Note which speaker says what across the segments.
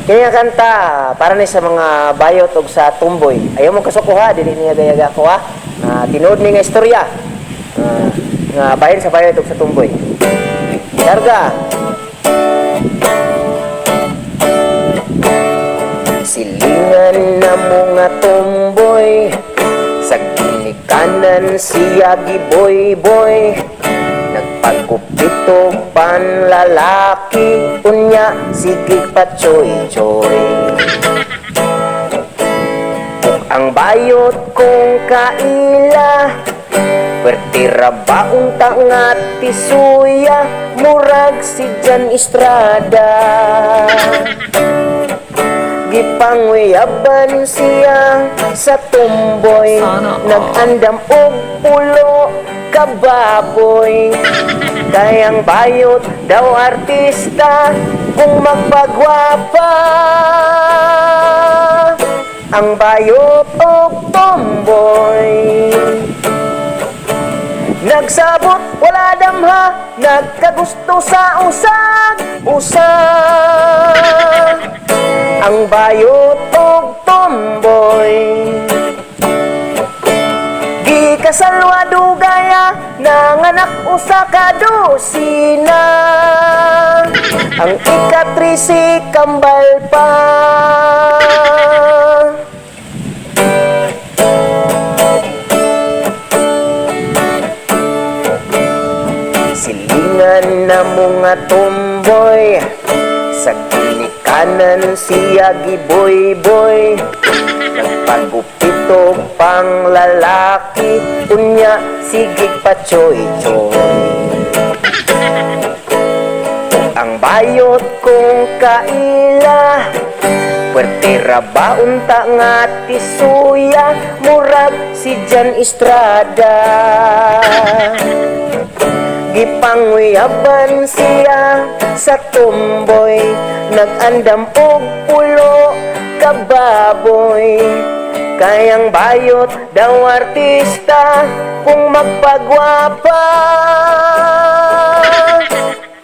Speaker 1: Kini nga kanta para ni sa mga bayot og sa tumboy. Ayaw mo kasuko ha, dili niya gayaga ko ha. Tinuod ni nga istorya. Nga bahin sa bayot og sa tumboy. Karga. Silingan na mo nga tumboy, sa ginikanan siya giboy-boy. Nagpagupito panlalaki, unya sige pa choy-choy. Ug ang bayot kong kaila, Pwerte ra ba unta nga tisuya, murag si Jan Estrada. Gipangwiyaban siya sa tumboy,
Speaker 2: Sana all.
Speaker 1: nag-andam og pulo ka baboy. Kayang bayot daw artista kung magpagwapa. Ang bayot og tomboy. Nagsabot wala damha, nagkagusto sa usag usa. Ang bayot og tomboy. Gikasalwa dugaya, nanganak usa ka dosina. Ang ikatrisi kambal pa. Silingan na mo nga tumboy, sa ginikanan siya giboy-boy. Nagpagupito pang lalaki, unya sige pa choy-choy. Ang bayot kong kaila, Pwerte ra ba unta nga tisuya, murag si Jan Estrada. Gipangwiyaban siya sa tumboy, nag-andam og pulo ka baboy. Kayang bayot daw artista kung magpagwapa.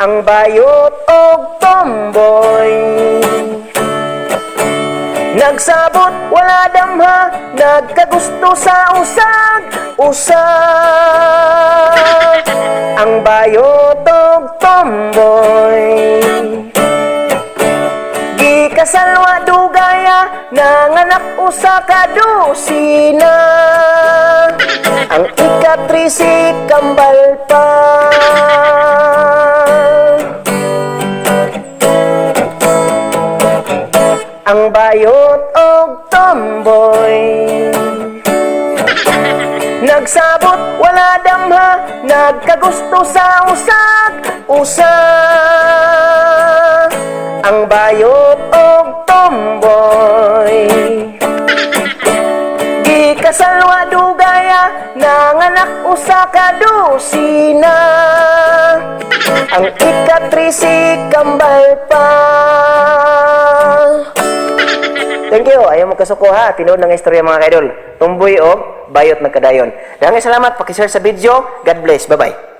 Speaker 1: Ang bayot og tomboy. Nagsabot wala damha, nagkagusto sa usag usa. Ang bayot og tomboy. Gikasalwa dugaya, nanganak usa ka dosina. Ang ikatrisi kambal pa. Ang bayot og tomboy. Nagsabot wala damha, nagkagusto sa usag usa. Ang bayot og tomboy. Gikasalwa dugaya, nanganak usa ka dosina. Ang ikatrisi kambal pa. Thank you. Ayaw mo kasuko ha. Tinuod ng istorya mga kaidol. Tumboy og bayot nagkadayon. Daghang salamat. Pakishare sa video. God bless. Bye-bye.